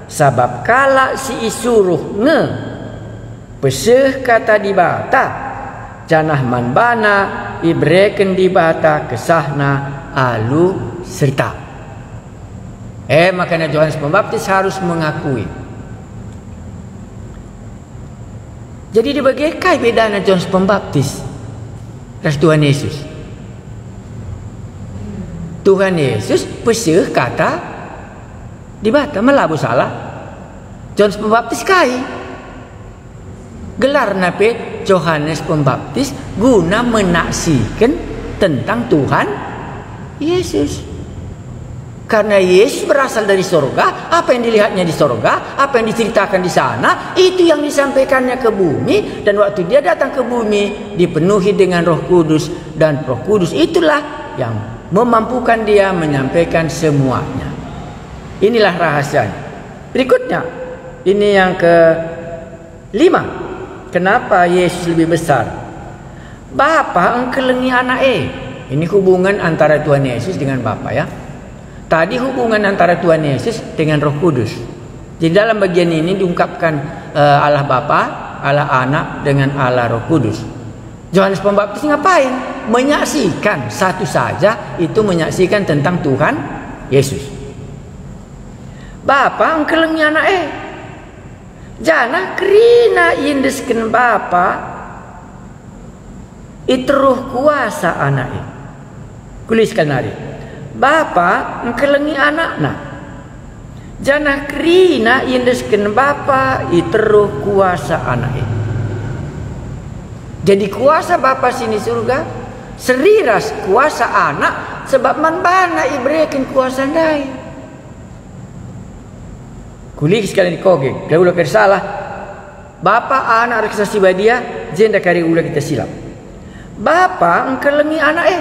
Sabap kalak si isuruh nge peseh kata Dibata, janah man bana ibereken Dibata kesahna alu serta. E, makana Johanes Pembaptis harus mengakui. Jadi, dibage kai bedana Johanes Pembaptis ras Tuhan Yesus? Tuhan Yesus peseh kata Dibata, melabo salah. Johanes Pembaptis kai? Gelarna pe Johanes Pembaptis guna menaksiken tentang Tuhan Yesus. Karena Yesus berasal dari sorga, apa yang dilihatnya di sorga, apa yang diceritakan di sana, itu yang disampaikannya ke bumi, dan waktu dia datang ke bumi, dipenuhi dengan Roh Kudus, dan Roh Kudus itulah yang memampukan dia menyampaikan semuanya. Inilah rahasianya. Berikutnya, ini yang ke lima, kenapa Yesus lebih besar? Bapa engkelengi Anak e. Ini hubungan antara Tuhan Yesus dengan Bapa, ya. Tadi hubungan antara Tuhan Yesus dengan Roh Kudus. Jadi dalam bagian ini diungkapkan, eh, Allah Bapa, Allah Anak, dengan Allah Roh Kudus. Johanes Pembaptis ngapain? Menyaksikan, satu saja itu menyaksikan tentang Tuhan Yesus. Bapa engkelengi Anak e. Janah kerina iendesken Bapa, i teruh kuasa Anak e. Kulis sekali nari. Bapa engkelengi Anakna. Janah kerina iendesken Bapa, i teruh kuasa Anak e. Jadi kuasa Bapa si ni surga seri ras kuasa Anak, sebab man bana ibereken kuasa ndai. Kulik sekali ni koge, gelah ula kari salah. Bapa, Anak, ras Kesah Si Badia, jenda kari ula kita silap. Bapa engkelengi Anak e.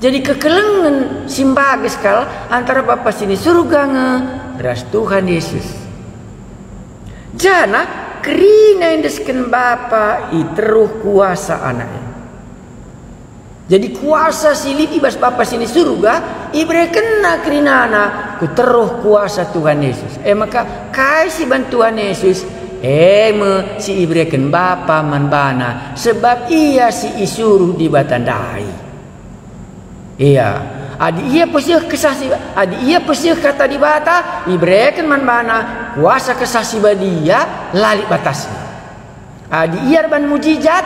Jadi kekelengen si mbages kal antara Bapa si ni surga nge ras Tuhan Yesus. Janah Kerina iendesken Bapa i teruh kuasa Anak e. Jadi kuasa si lit i bas Bapa si ni Surga iberekenNa kerinana ku teruh kuasa Tuhan Yesus. E maka kai si ban Tuhan Yesus, e me si ibereken Bapa man baNa, sebab Ia si isuruh Dibata ndai. Ia, adi ia peseh kesah si, adi ia peseh kata Dibata, ibereken man bana kuasa Kesah Si Badia, la lit batasna. Adi ia erban mujijat,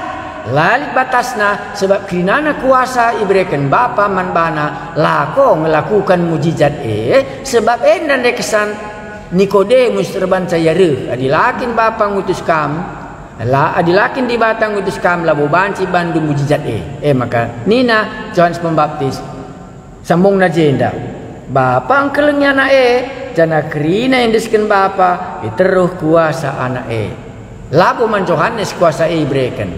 la lit batasna, sebab kerinana kuasa ibereken Bapa man bana, lako ngelakuken mujijat e, sebab enda ndai kesan Nikodemus erbanca ia reh, adi la kin Bapa ngutus kam, la, adi la kin Dibata ngutus kam, labo banci bandu mujijat e. E maka nina Johanes Pembaptis, sambungna jenda, Bapa engkelengi Anak e, janah kerina iendesken Bapa i teruh kuasa Anak e. Labo man Johanes kuasa e ibereken,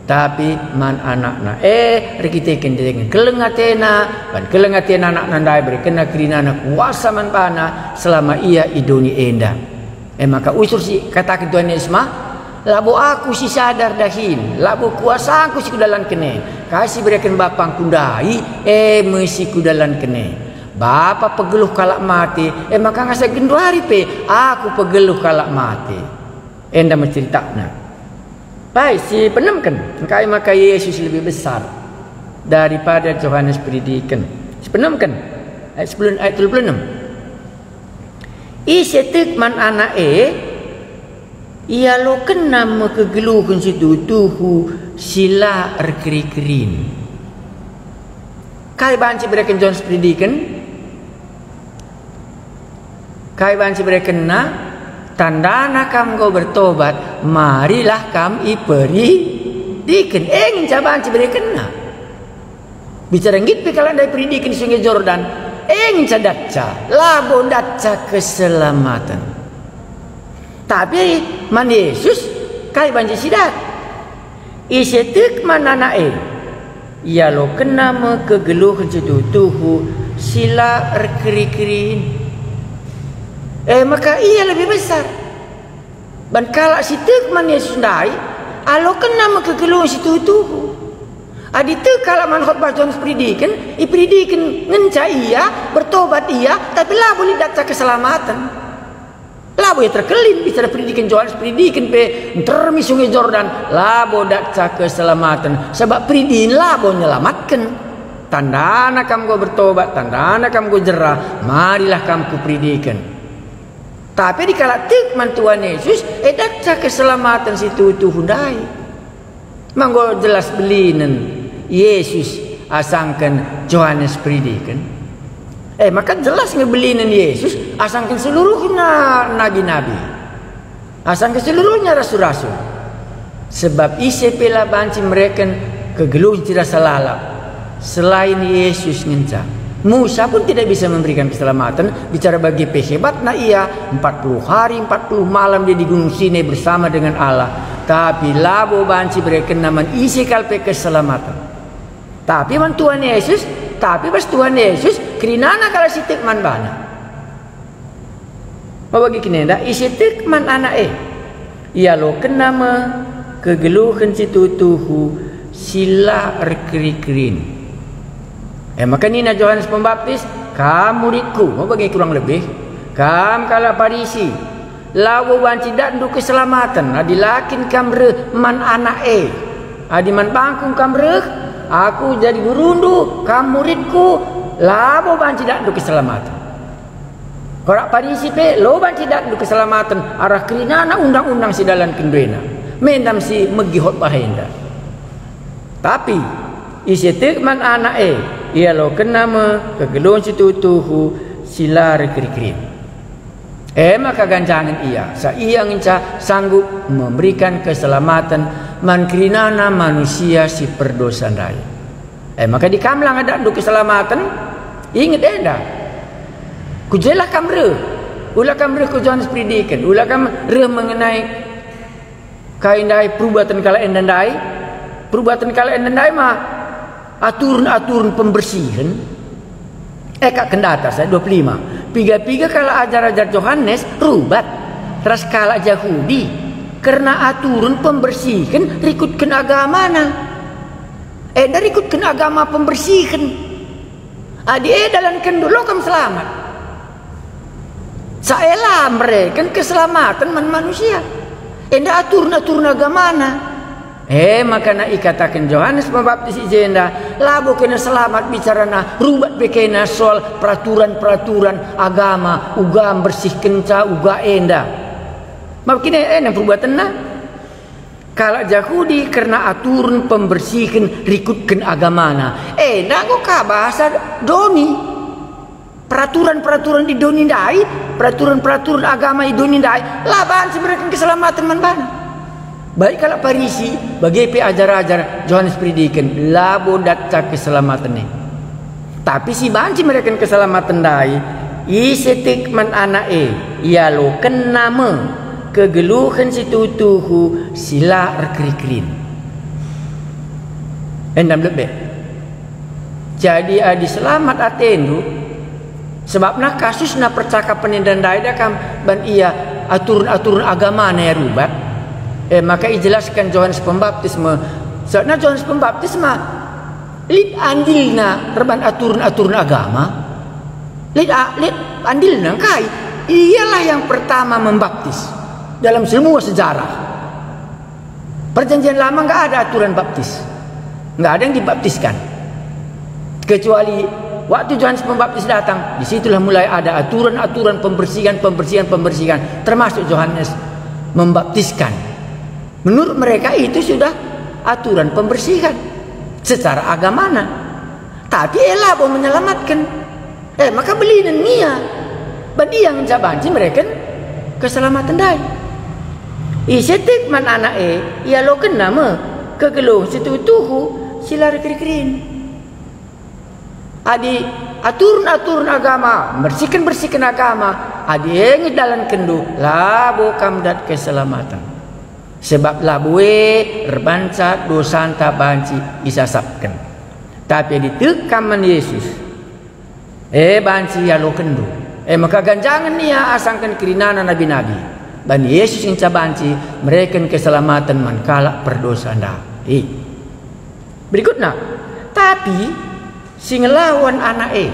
tapi man Anakna e, erkiteken keleng atena, ban keleng atena Anakna ndai iberekenNa kerinana kuasa man bana selama ia i doni enda. E maka usur si kataken Tuhan Yesus ma, "Labo aku si sada erdahin, labo kuasaku si kudalanken e. Kai si ibereken Bapangku ndai, e me si kudalanken e. Bapa pegeluh kalak mate, e maka ngasa genduari pe aku pegeluh kalak mate." Enda me ceritana. Baik, si penemken, engkai maka Yesus lebih besar daripada Johanes Peridiken? Si penemken, ayat sepuluh, ayat telu puluh enam. Ise tek man Anak e, ialokenna me kegeluhen si tuhu-tuhu si la erkeri-kerin. Kai banci ibereken Johanes Peridiken? Kai banci iberekenna? Tandana kam enggo bertobat, marilah kam iperidiken. E ngenca banci iberekenna. Bicara nggit pe kalak ndai peridiken i Sungai Jordan, e ngenca datca, labo datca keselamaten. Tapi man Yesus, kai banci si dat? Ise tek man Anak e, ialokenna me kegeluhen si tuhu-tuhu si la erkeri-kerin. E maka ia lebih besar. Ban kalak si tek man Yesus ndai, alokenna me kegeluhen si tuhu-tuhu. Adi tek kalak man khotbah Johanes Peridiken, iperidiken ngenca ia, bertobat ia, tapi labo lit datca keselamaten. Labo ia terkelin bicara peridiken Johanes Peridiken pe nterem i Sungai Jordan, labo datca keselamaten, sabap peridin labo nyelamatken. Tandana kam enggo bertobat, tandana kam enggo jera, marilah kam kuperidiken. Tapi adi kalak tek man Tuhan Yesus, e datca keselamaten si tuhu-tuhu ndai. Ma enggo jelas belinen Yesus asangken Johanes Peridiken? E maka jelas nge belinen Yesus asangken seluruhna nabi-nabi, asangken seluruhna rasul-rasul. Sebab ise pe la banci mereken kegeluhen si rasa lalap selain Yesus ngenca. Musa pun tidak bisa memberikan keselamatan, bicara bage pe hebatna ia, empat puluh hari, empat puluh malam dia di Gunung Sinai bersama dengan Allah, tapi labo banci berekenna man ise kal pe keselamatan. Tapi man Tuhan Yesus, tapi bas Tuhan Yesus, kerinana kalak si tek man bana. Maka bagi kin enda, ise tek man Anak e, ialokenna me kegeluhen si tuhu-tuhu si la erkeri-kerin. E maka nina Johanes Pembaptis, "Kam muridku," maka bagi kurang lebih, "kam kalak Parisi, labo banci datndu keselamaten adi la kin kam reh man Anak e. Adi man bangku kam reh, aku jadi gurundu, kam muridku, labo banci datndu keselamaten." Kalak Parisi pe labo banci datndu keselamaten arah kerinana undang-undang si idalankenndu ena. Mendam si megi khotbah enda. Tapi ise tek man Anak e, ialokenna me kegeluhen si tuhu-tuhu si la erkeri-kerin. E maka ganjangen ia, sa ia ngenca sanggup memberikan keselamaten man kerinana manusia si perdosa ndai. E maka adi kam la ngedatndu keselamaten, inget enda. Ku jelah kam reh. Ula kam reh ku Johanes Peridiken, ula kam reh mengenai kai ndai perubaten kalak enda ndai. Perubaten kalak enda ndai ma aturen-aturen pembersihen. E kap Kendatas ayat dua puluh lima. Piga-piga kalak ajar-ajar Johanes rubat ras kalak Jahudi. Kerna aturen pembersihen rikutken agamana. Enda rikutken agama pembersihen. Adi e dalankenndu, la kam selamat. Sa e la mereken keselamaten man manusia. Enda aturen-aturen agamana. E maka na ikataken Johanes Pembaptis i jenda, labo kena selamat bicarana, rubat pe kena soal peraturan-peraturan agama, uga mbersihkenca uga enda. Maka kine enda perbuatenna. Kalak Jahudi kerna aturen pembersihen rikutken agamana. Enda enggo ka bahasa doni. Peraturan-peraturan di doni ndai, peraturan-peraturan agama i doni ndai, la banci mereken keselamaten man bana. Baik kalak Parisi, bage pe ajar-ajar Johanes Peridiken, labo datca keselamaten e. Tapi si banci mereken keselamaten ndai, ise tek man anak e, ialokenna me kegeluhen si tuhu-tuhu si la erkeri-kerin. Enda melebek. Jadi adi selamat atendu, sebabna kasusna percakapen enda ndai da kam ban ia aturen-aturen agamana ia rubat, e maka ijelasken Johanes Pembaptis me, sebabna Johanes Pembaptis ma lit andilna erban aturen-aturen agama. Lit, a- lit andilna ngkai? Ialah yang pertama membaptis dalam semua sejarah. Perjanjian Lama nggak ada aturan baptis. Nggak ada yang dibaptiskan. Kecuali waktu Johanes Pembaptis datang, di situlah mulai ada aturan-aturan pembersihan, pembersihan, pembersihan, termasuk Johanes membaptiskan. Menurut mereka itu sudah aturan pembersihan secara agamana. Tapi e labo menyelamatken. E maka belinen ia. Ban ia ngenca banci mereken keselamaten ndai. Ise tek man anak e, ialokenna me kegeluhen si tuhu-tuhu si la erkeri-kerin. Adi aturen-aturen agama, mbersihken-mbersihken agama, adi e nge dalankenndu, labo kam dat keselamaten. Sebab labo e erbanca dosanta banci isasapken. Tapi adi tek kam man Yesus, e banci ialokenndu. E maka ganjangen ia asangken kerinana nabi-nabi. Ban Yesus ngenca banci mereken keselamaten man kalak perdosa ndai. Berikutna, tapi si ngelawan anak e.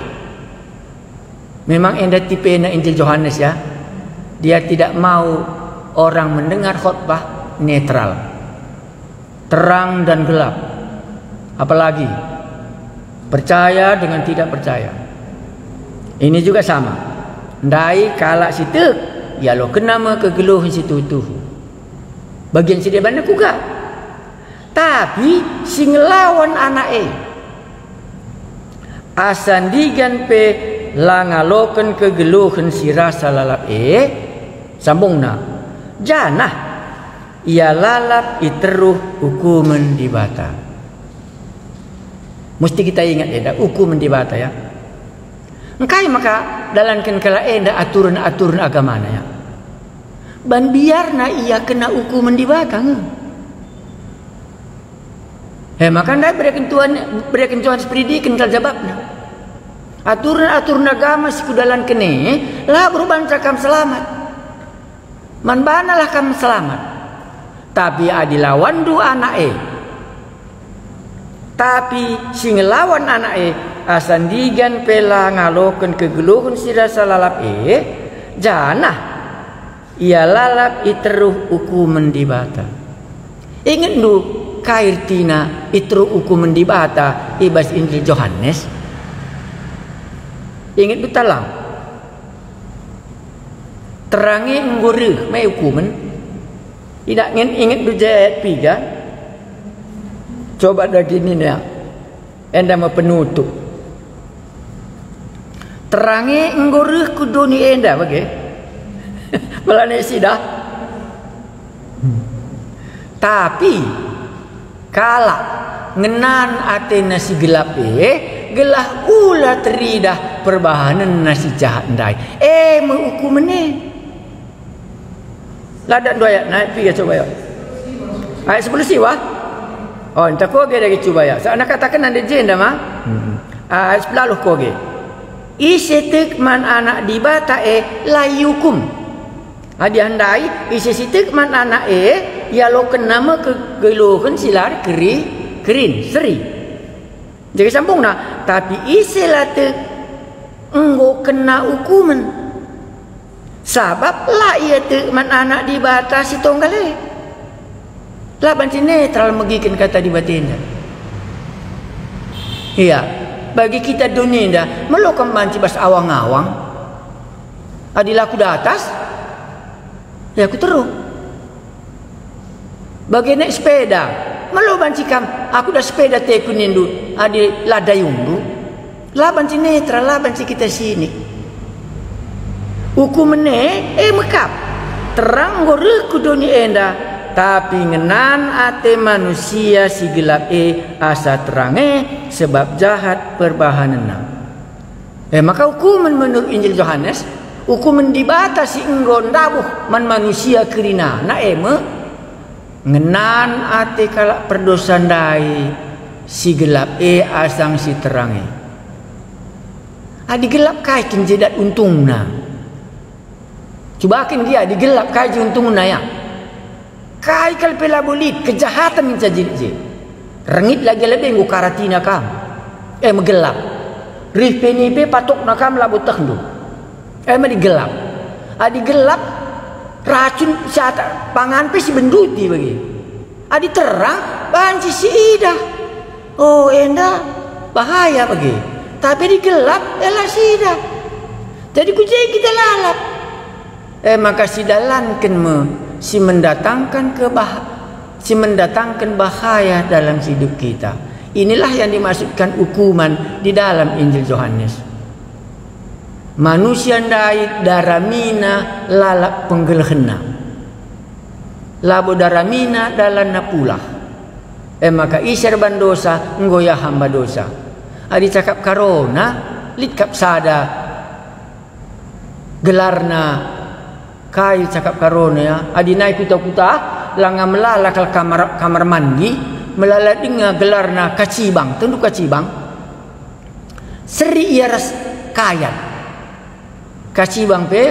Memang enda tipena Injil Johanes, ya. Dia tidak mau orang mendengar khotbah netral. Terang dan gelap. Apalagi percaya dengan tidak percaya. Ini juga sama. Ndai kalak si tek, ialokenna me kegeluhen si tuhu-tuhu. Bagian si debanna kuga? Tapi si ngelawan anak e, asa ndigan pe la ngaloken kegeluhen si rasa lalap e, sambungna, janah ia lalap i teruh ukumen Dibata. Musti kita ingat enda, ukumen Dibata, ya. Engkai maka dalanken kalak enda aturen-aturen agamana, ya? Ban biarna ia kena ukumen Dibata nge. He maka ndai bereken Tuhan, bereken Johanes Peridiken kal jabapna. Aturen-aturen agama si kudalanken e, la erbanca kam selamat. Man banalah kam selamat. Tapi adi lawanndu anak e, tapi si ngelawan anak e, asa ndigan pe la ngaloken kegeluhen si rasa lalap e, janah ia lalap i teruh ukumen Dibata. Ingetndu kai ertina i teruh ukumen Dibata i bas Injil Johanes? Ingetndu talang? Terang e enggo reh, me ukumen. Idak ngen ingetndu je ayat piga? Coba daginin ya. Enda me penutup. Terang e enggo reh ku doni enda bage. Melane sidah. Tapi kalak ngenan atena si gelap e, gelah ula teridah perbahanenna si jahat ndai. E me ukumen e. La datndu ayatna, ayat piga coba ya? Ayat sepuluh siwah? Oh, enta kuga dage coba ya. Sa nakataken enda jenda ma? Hmm. Ayat sepuluh kuga. Ise tek man Anak Dibata e la iukum. Adi ndai, ise si tek man anak e, ialokenna me kegeluhen si la keri-, kerin, seri. Jadi sambungna, tapi ise la tek, enggo kena ukumen. Sabap la ia tek man Anak Dibata si tonggal e. La banci netral megiken kata Dibata enda. Iya, bagi kita doni enda, melo kam banci bas awang-awang. Adi la ku datas, ya ku teruh. Bage naik sepeda, melo banci kam, "Aku da sepeda teku nindu," adi la dayungndu. La banci netral, la banci kita sinik. Ukumen e, e me kap. Terang enggo reh ku doni enda, tapi ngenan ate manusia si gelap e asa terang e, sebab jahat perbahanenna. E maka ukumen menurut Injil Johanes, ukumen Dibata si enggo ndabuh man manusia kerinana e me, ngenan ate kalak perdosa ndai si gelap e asang si terang e. Adi gelap kai kin je dat untungna? Cubaken gia, adi gelap kai je untungna ya? Kai kal pe labo lit, kejahaten ngenca lit je. Rengit lagi lebe enggo karatina kam. E me gelap. Rih pe nipe patokna kam labo tehndu. E me adi gelap. Adi gelap, racun si ata pangan pe si benduti bage. Adi terang, banci si idah. Oh, enda bahaya bage. Tapi adi gelap, e la si idah. Jadi ku je kita lalap. E maka sidalanken me si mendatangken kebah-, si mendatangken bahaya dalam hidup kita. Inilah yang dimaksudkan ukuman di dalam Injil Johanes. Manusia ndai daramina lalap penggelehenna. Labo daramina dalanna pulah. E maka ise erban dosa, enggo ia hamba dosa. Adi cakap karona, lit kap sada gelarna kai cakap karona ya, adi nai kuta-kuta, langa melala kal kamar, kamar mandi, melala denga gelarna kacibang, tendu kacibang. Seri ia ras kayat. Kacibang pe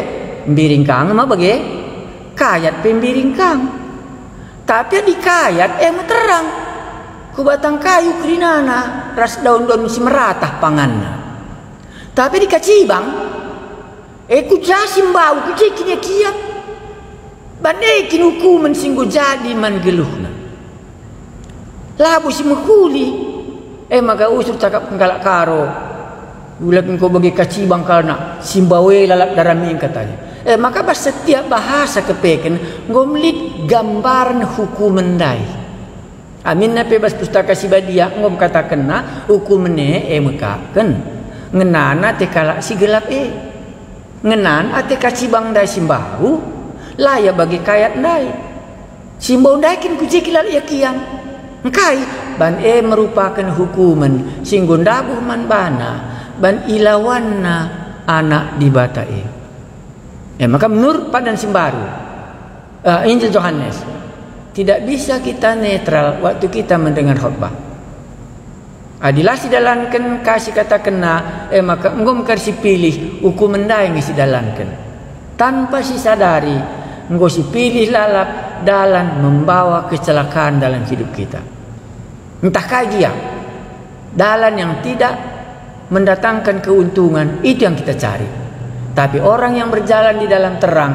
mbiring kang ma bage, kayat pe mbiring kang. Tapi adi kayat e me terang. Ku batang kayu kerinana ras daun-daun si meratah panganna. Tapi adi kacibang, e ku ja si mbau, ku je kin ia kiap. Bage kin ukumen si enggo jadi man geluhna. Labo si mehuli. E maka usur cakap kalak Karo. Ula enggo bage kacibang kalna, si mbau e lalap daramina katanya. E maka bas setiap bahasa kepeken enggo melit gambaren hukumen ndai. Aminna pe bas Pustaka Si Badia enggo mekatakenna, ukumen e, e mekapken. Ngenana ate kalak si gelap e. Ngenan ate kacibang ndai si mbau, la ia bage kayat ndai. Si mbau ndai kin ku je kin lalap ia kiam. Engkai? Ban e merupaken hukumen si enggo ndabuh man bana, ban ilawanna Anak Dibata e. E maka menurut padan si mbaru, eh, Injil Johanes, tidak bisa kita netral waktu kita mendengar khotbah. Adi la sidalanken kai si katakenna, e maka enggo me kari sipilih ukumen ndai nge sidalanken. Tanpa sisadari, enggo sipilih lalap dalan membawa kecelakaan dalam hidup kita. Ntah kai gia, dalan yang tidak mendatangkan keuntungan, itu yang kita cari. Tapi orang yang berjalan di dalam terang,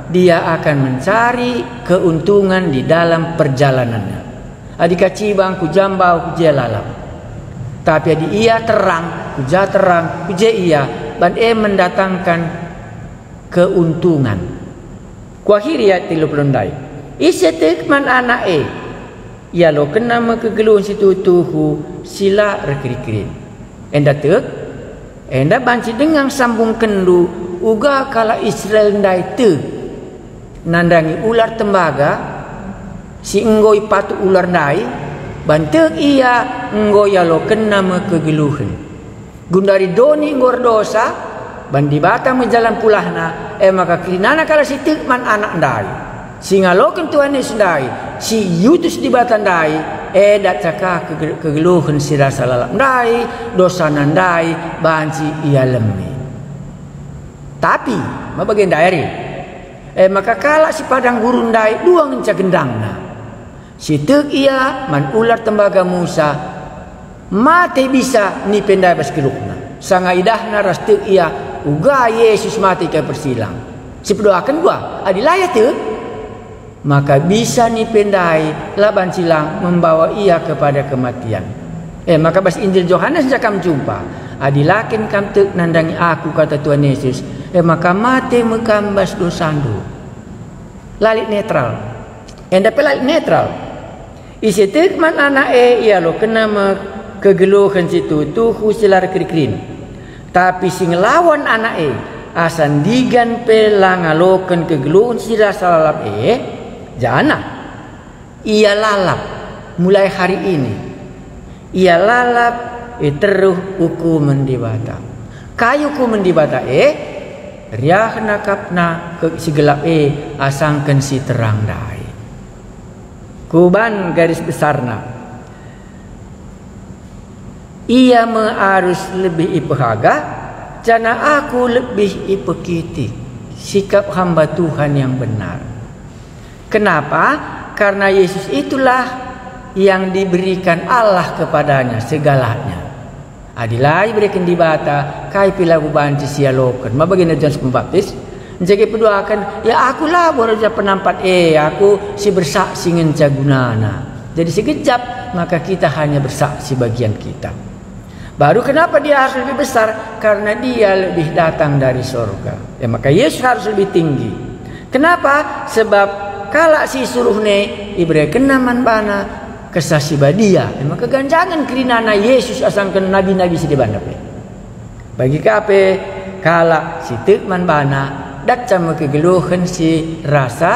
dia akan mencari keuntungan di dalam perjalanannya. Adi kacibang ku ja mbau, ku je lalap. Tapi adi ia terang, ku ja terang, ku je ia, ban e mendatangkan keuntungan. Kuakhiri ayat tiga puluh ndai. Ise tek man Anak e, ialokenna me kegeluhen si tuhu-tuhu si la erkeri-kerin. Enda tek, enda banci denga sambungkenndu uga kalak Israel ndai tek. Nandangi ular tembaga si enggo ipatuk ular ndai, ban tek ia enggo ialokenna me kegeluhen. Gundari doni enggo erdosa, ban Dibata me jalan pulahna, e maka kerinana kalak si tek man Anak ndai, si ngaloken Tuhan Yesus ndai, si iutus Dibata ndai, e datca ka kege-, kegeluhen si rasa lalap ndai, dosana ndai, banci ialemi. Tapi, ma bage ndai ari? E maka kalak si padang gurun ndai dua ngenca gendangna. Si tek ia man ular tembaga Musa, mate bisa nipe ndai bas geluhna. Sanga idahna ras tek ia, uga Yesus mate i kayu persilang. Si peduaken dua, adi la ia tek, maka bisa nipe ndai la banci lang membawa ia kepada kematian. E maka bas Injil Johanes ngenca kam jumpa, adi la kin kam tek nandangi aku, kata Tuhan Yesus, e maka mate me kam bas dosandu. La lit netral. Enda pe la lit netral. Ise tek man Anak e ialokenna me kegeluhen si tuhu-tuhu si la erkeri-kerin. Tapi si ngelawan Anak e, asa ndigan pe la ngaloken kegeluhen si rasa lalap e, janah ia lalap mulai hari ini. Ia lalap i teruh ukumen Dibata. Kai ukumen Dibata e? Riahna akapna ke-, si gelap e asangken si terang ndai. Kuban garis besarna, ia me arus lebih ipehaga, janah aku lebih ipekitik sikap hamba Tuhan yang benar. Kenapa? Karena Yesus itulah yang diberikan Allah kepadanya segalanya. Adi la ibereken Dibata, kai pe labo banci sialoken. Maka bagenda Johanes Pembaptis, ncagai peduaken, "Ya aku labo raja penampat e, aku si bersaksi ngenca gunana." Jadi sekejap, maka kita hanya bersaksi bagian kita. Baru kenapa dia harus lebih besar? Karena dia lebih datang dari sorga. Ya, maka Yesus harus lebih tinggi. Kenapa? Sebab kalak si isuruhna e iberekenna man bana Kesah Si Badia. Ya, maka ganjangen kerinana Yesus asangken nabi-nabi si deban pe. Bagi ka pe kalak si tek man bana, datca me kegeluhen si rasa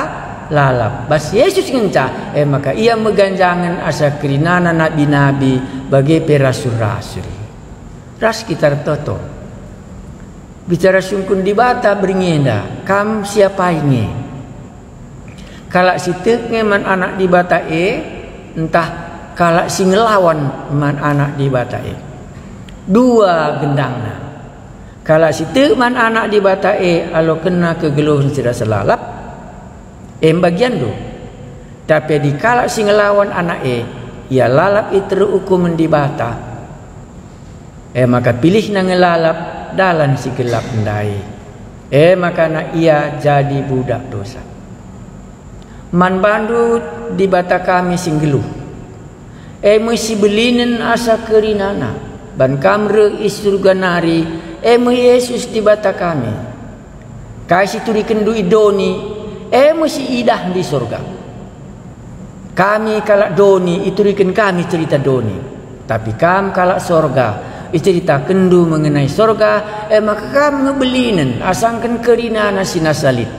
lalap. Bas Yesus ngenca, e maka ia me ganjangen asa kerinana nabi-nabi, bage pe rasul-rasul. Ras kita ertoto. Bicara sungkun Dibata berngi enda, kam siapai nge? Kalak si tek nge man Anak Dibata e, ntah kalak si ngelawan man Anak Dibata e? Dua gendangna. Kalak si tek man Anak Dibata e alokenna kegeluhen si rasa lalap, e mbagianndu. Tapi adi kalak si ngelawan Anak e, ia lalap i teruh ukumen Dibata. E maka pilihna nge lalap dalan si gelap ndai. E maka na ia jadi budak dosa. Man bandu Dibata kami si nggeluh, e me si belinen asa kerinana, ban kam reh i Surga nari, e me Yesus Dibata kami. Kai si iturikenndu i doni, e me si idahndu i Sorga. Kami kalak doni, ituriken kami cerita doni. Tapi kam kalak Sorga, iceritakenndu mengenai Sorga, e maka kam nge belinen asangken kerinana si nasa lit.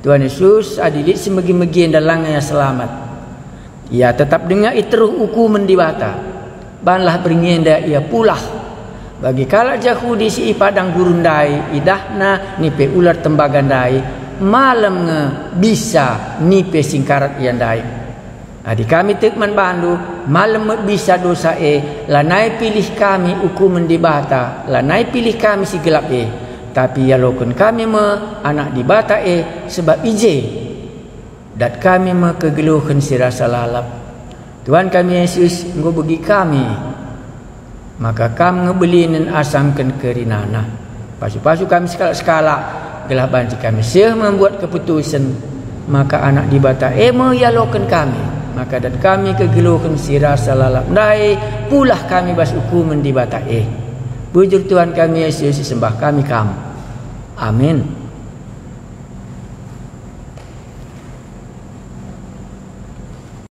Tuhan Yesus, adi lit si megi-megi enda langa ia selamat. Ia tetap denga i teruh ukumen Dibata. Banlah berngi enda ia pulah. Bagi kalak Jahudi si i padang gurun ndai, idahna nipe ular tembaga ndai, malem nge bisa nipe singkarat ia ndai. Adi kami tek man bandu, malem me bisa dosa e, lanai pilih kami ukumen Dibata, lanai pilih kami si gelap e, tapi ialoken kami me Anak Dibata e, sebab i je dat kami me kegeluhen si rasa lalap. Tuhan kami Yesus, enggo begi kami, maka kam nge belinen asangken kerinana. Pasu-pasu kami sekalak-sekalak, gelah banci kami seh membuat keputusen, maka Anak Dibata e me ialoken kami, maka dat kami kegeluhen si rasa lalap ndai, pulah kami bas ukumen Dibata e. Bujur Tuhan kami Yesus, isembah kami Kam. Amin.